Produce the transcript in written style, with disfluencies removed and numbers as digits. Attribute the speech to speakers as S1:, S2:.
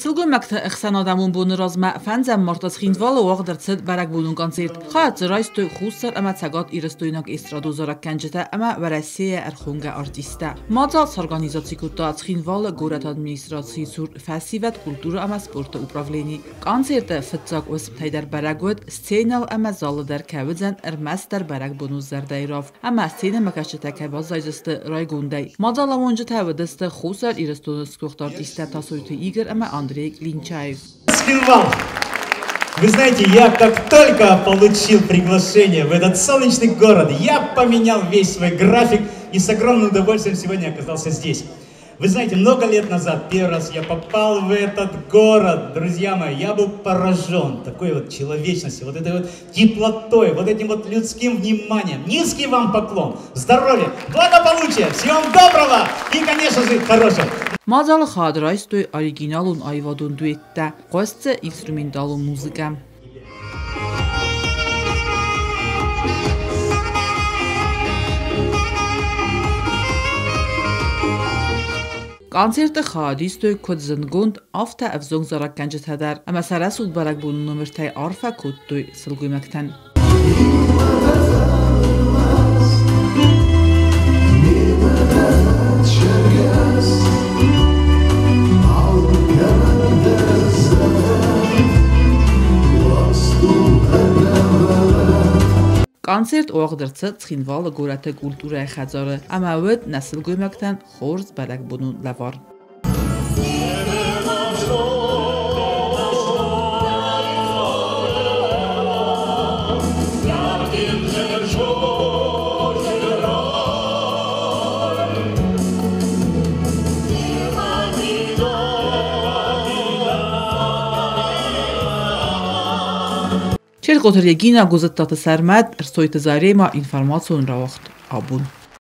S1: Сылгоймӕгты ӕхсӕнадӕмон боны размӕ 5 марты Цхинвалы уагъд ӕрцыд бӕрӕгбонон концерт. Хайад дзы райстой Хуссар ӕмӕ Цӕгат Ирыстойнаг эстрадон зарӕггӕнджытӕ ӕмӕ Уӕрӕсейӕ ӕрхонгӕ артисттӕ. Мадзал сорганизаци кодта Цхинвалы горӕты администрацийы цур фӕсивӕд, культурӕ ӕмӕ спорты управлени. Концерты фыццаг уысмтӕй дӕр бӕрӕг уыд, сценӕйыл ӕмӕ залы дӕр кӕй уыдзӕн ӕрмӕстдӕр бӕрӕгбонон зӕрдӕйы равг ӕмӕ сценӕмӕкӕсджытӕ кӕй баззайдзысты райгондӕй. Мадзаламонджытӕ уыдысты Хуссар Ирыстоны сгуыхт артисттӕ Тасойты Игорь ӕмӕ Андрей Клинчаев.
S2: Цхинвал! Вы знаете, я как только получил приглашение в этот солнечный город, я поменял весь свой график и с огромным удовольствием сегодня оказался здесь. Вы знаете, много лет назад первый раз я попал в этот город, друзья мои, я был поражен такой вот человечностью, вот этой вот теплотой, вот этим вот людским вниманием. Низкий вам поклон, здоровья, благополучия, всего вам доброго и, конечно же, хорошего.
S1: Мадзалы хайад райстой оригиналон аивадон дуэттӕ, хъуыст дзы инструменталон музыкӕ. Концерты хайад истой куыд зындгонд, афтӕ ӕвзонг зарӕггӕнджытӕ дӕр ӕмӕ сӕ рӕсугъд бӕрӕгбоны номыртӕй арфӕ кодтой сылгоймӕгтӕн. Концерт уагъд ӕрцыд Цхинвалы горӕты культурӕйы хӕдзары ӕмӕ уыд нӕ сылгоймӕгтӕн хорз бӕрӕгбонон лӕвар. Челкъоты Регина, Гуызыдтаты Сӕрмӕт, Ӕрсойты Зарема, информацион рауагъд «Абон».